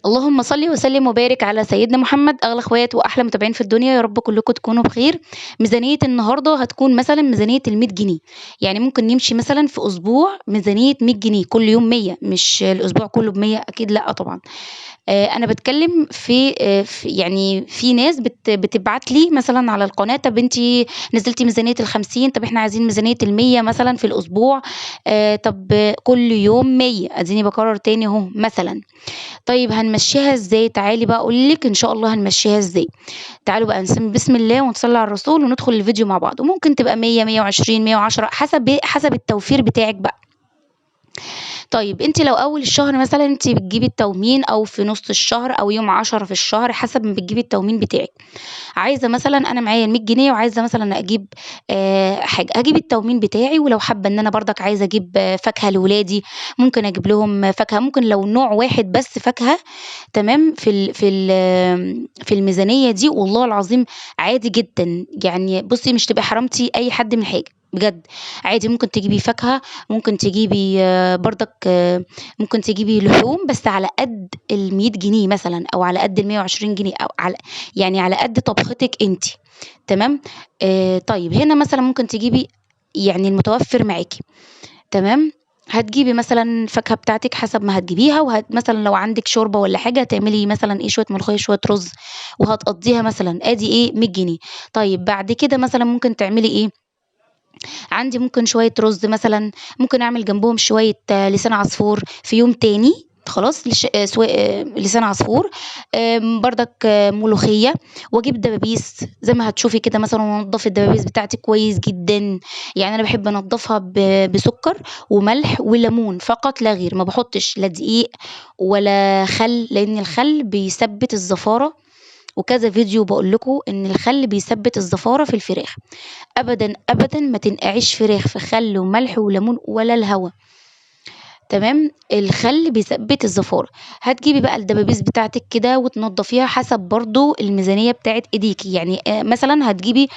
اللهم صل وسلم وبارك على سيدنا محمد. اغلى اخوات واحلى متابعين في الدنيا، يا رب كلكم تكونوا بخير. ميزانية النهارده هتكون مثلا ميزانية ال100 جنيه، يعني ممكن نمشي مثلا في اسبوع ميزانية 100 جنيه، كل يوم 100، مش الاسبوع كله ب100 اكيد، لا طبعا. انا بتكلم في يعني في ناس بتبعت لي مثلا على القناة، طب انتي نزلتي ميزانية ال50، طب احنا عايزين ميزانية ال100 مثلا في الاسبوع، طب كل يوم 100، اديني بكرر تاني اهو مثلا. طيب هنمشيها ازاي؟ تعالي بقى اقول لك ان شاء الله هنمشيها ازاي. تعالوا بقى نسمي بسم الله ونصلي على الرسول وندخل الفيديو مع بعض. وممكن تبقى 100، 120، 110، حسب التوفير بتاعك بقى. طيب انت لو اول الشهر مثلا انت بتجيبي التومين، او في نص الشهر، او يوم 10 في الشهر، حسب ما بتجيبي التومين بتاعك. عايزه مثلا انا معايا 100 جنيه وعايزه مثلا اجيب حاجة، اجيب التومين بتاعي. ولو حابة ان انا برضك عايزه اجيب فاكهة لولادي، ممكن اجيب لهم فاكهة، ممكن لو نوع واحد بس فاكهة، تمام، في الميزانية دي والله العظيم عادي جدا. يعني بصي مش تبقى حرمتي اي حد من حاجة بجد، عادي. ممكن تجيبي فاكهة، ممكن تجيبي برضك، ممكن تجيبي لحوم، بس على قد ال100 جنيه مثلا، او على قد ال120 جنيه، او على يعني على قد طبختك انتي، تمام. طيب هنا مثلا ممكن تجيبي يعني المتوفر معاكي، تمام. هتجيبي مثلا فاكهة بتاعتك حسب ما هتجيبيها، مثلا لو عندك شوربة ولا حاجة هتعملي مثلا ايه، شوية ملوخية شوية رز، وهتقضيها مثلا ادي ايه 100 جنيه. طيب بعد كده مثلا ممكن تعملي ايه، عندي ممكن شوية رز مثلا، ممكن اعمل جنبهم شوية لسان عصفور في يوم تاني، خلاص، لسان عصفور، بردك، ملوخية، واجيب دبابيس زي ما هتشوفي كده مثلا، وانضف الدبابيس بتاعتي كويس جدا. يعني انا بحب انضفها بسكر وملح وليمون فقط لا غير، ما بحطش لا دقيق ولا خل، لان الخل بيثبت الزفارة، وكذا فيديو بقول لكم ان الخل بيثبت الزفارة في الفراخ. ابدا ابدا ما تنقعيش فراخ في خل وملح وليمون ولا الهوا، تمام. الخل بيثبت الزفارة. هتجيبي بقى الدبابيس بتاعتك كده وتنضفيها حسب برضو الميزانية بتاعت ايديكي. يعني مثلا هتجيبي،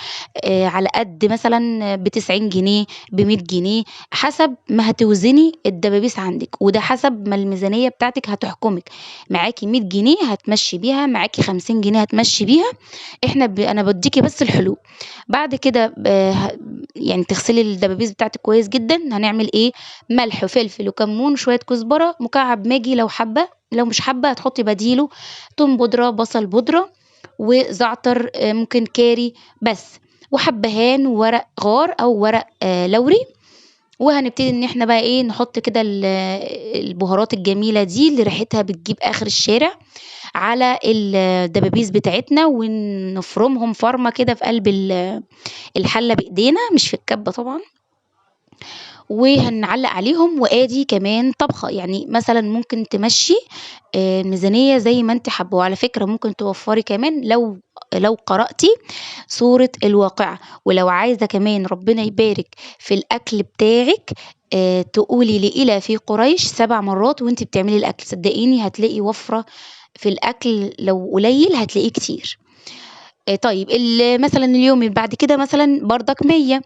على قد مثلا ب90 جنيه، ب100 جنيه، حسب ما هتوزني الدبابيس عندك، وده حسب ما الميزانية بتاعتك هتحكمك. معاكي 100 جنيه هتمشي بيها، معاكي 50 جنيه هتمشي بيها. انا بديكي بس الحلول. بعد كده تغسلي الدبابيس بتاعتك كويس جدا. هنعمل ايه؟ ملح وفلفل وكمون، شوية كزبرة، مكعب ماجي لو حابة، لو مش حابة هتحطي بديله توم بودرة، بصل بودرة، وزعتر، ممكن كاري بس، وحبهان، وورق غار او ورق، لوري. وهنبتدي ان احنا بقى ايه، نحط كده البهارات الجميلة دي اللي ريحتها بتجيب اخر الشارع على الدبابيس بتاعتنا، ونفرمهم فرمة كده في قلب الحلة بايدينا، مش في الكبة طبعا. وهنعلق عليهم. وادي كمان طبخة، يعني مثلا ممكن تمشي، الميزانية زي ما انت حابة. وعلى فكرة ممكن توفري كمان لو قرأتي سورة الواقعة. ولو عايزة كمان ربنا يبارك في الأكل بتاعك، تقولي لإلى في قريش 7 مرات وانت بتعملي الأكل، صدقيني هتلاقي وفرة في الأكل، لو قليل هتلاقيه كتير. طيب مثلا اليوم اللي بعد كده مثلا بردك 100،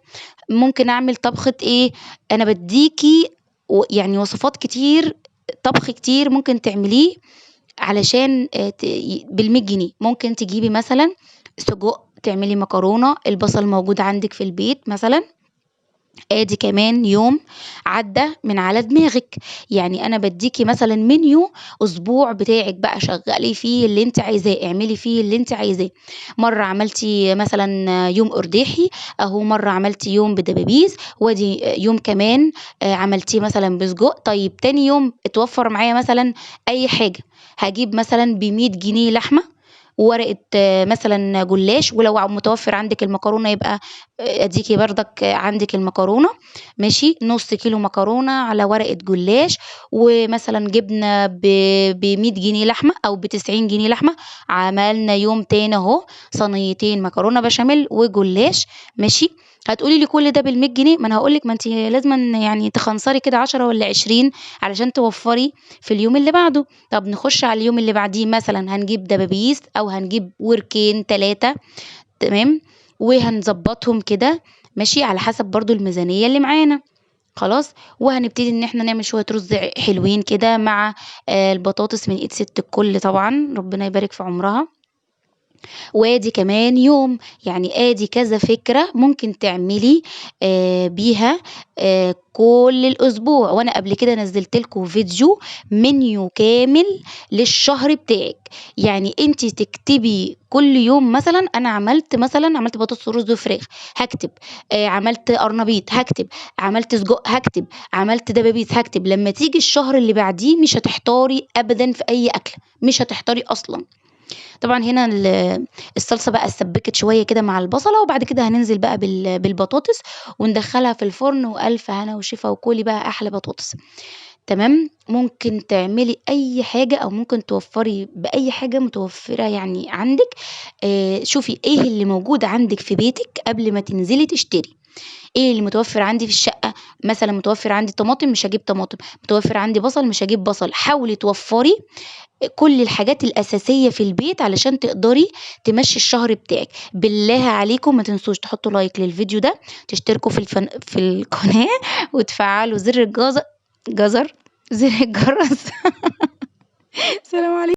ممكن اعمل طبخة ايه. انا بديكي وصفات كتير، طبخ كتير ممكن تعمليه علشان، بالمية جنيه. ممكن تجيبي مثلا سجق، تعملي مكرونة، البصل موجود عندك في البيت مثلا. ادي كمان يوم عدى من على دماغك. يعني انا بديكي مثلا منيو اسبوع بتاعك بقى، شغلي فيه اللي انت عايزاه، اعملي فيه اللي انت عايزاه. مرة عملتي مثلا يوم قرداحي اهو، مرة عملتي يوم بدبابيس، وادي يوم كمان، عملتيه مثلا بسجق. طيب تاني يوم اتوفر معايا مثلا اي حاجة، هجيب مثلا بمية جنيه لحمة، وورقة، مثلا جلاش، ولو متوفر عندك المكرونة يبقى، اديكي بردك، عندك المكرونة، ماشي، نص كيلو مكرونة على ورقة جلاش، ومثلا جبنة بمية جنيه لحمة او بتسعين جنيه لحمة. عملنا يوم تاني اهو، صينيتين مكرونة بشاميل وجلاش، ماشي. هتقولي لي كل ده بالمية جنيه؟ ما انا هقولك ما انت لازم تخنصري كده 10 ولا 20 علشان توفري في اليوم اللي بعده. طب نخش على اليوم اللي بعديه، مثلا هنجيب دبابيس او هنجيب وركين 3، تمام، وهنظبطهم كده ماشي على حسب برضو الميزانية اللي معانا. خلاص. وهنبتدي ان احنا نعمل شوية رز حلوين كده مع البطاطس من ايد ست الكل طبعا، ربنا يبارك في عمرها. وادي كمان يوم، يعني ادي كذا فكرة ممكن تعملي بيها كل الاسبوع. وانا قبل كده نزلت لكم فيديو منيو كامل للشهر بتاعك، يعني انت تكتبي كل يوم مثلا انا عملت مثلا، عملت بطاطس ورز وفراخ هكتب، عملت قرنبيط هكتب، عملت سجق هكتب، عملت دبابيس هكتب. لما تيجي الشهر اللي بعديه مش هتحتاري ابدا في اي اكله، مش هتحتاري اصلا. طبعا هنا الصلصه بقى اتسبكت شوية كده مع البصله، وبعد كده هننزل بقى بالبطاطس وندخلها في الفرن، والف هنا وشفا، وكلي بقى احلى بطاطس. تمام. ممكن تعملي اي حاجة او ممكن توفري باي حاجة متوفرة يعني عندك. شوفي ايه اللي موجود عندك في بيتك قبل ما تنزلي تشتري. ايه اللي متوفر عندي في الشقة؟ مثلا متوفر عندي طماطم مش هجيب طماطم، متوفر عندي بصل مش هجيب بصل. حاولي توفري كل الحاجات الأساسية في البيت علشان تقدري تمشي الشهر بتاعك. بالله عليكم ما تنسوش تحطوا لايك للفيديو ده، تشتركوا في القناة، وتفعلوا زر الجزر، زر الجرس. سلام عليكم.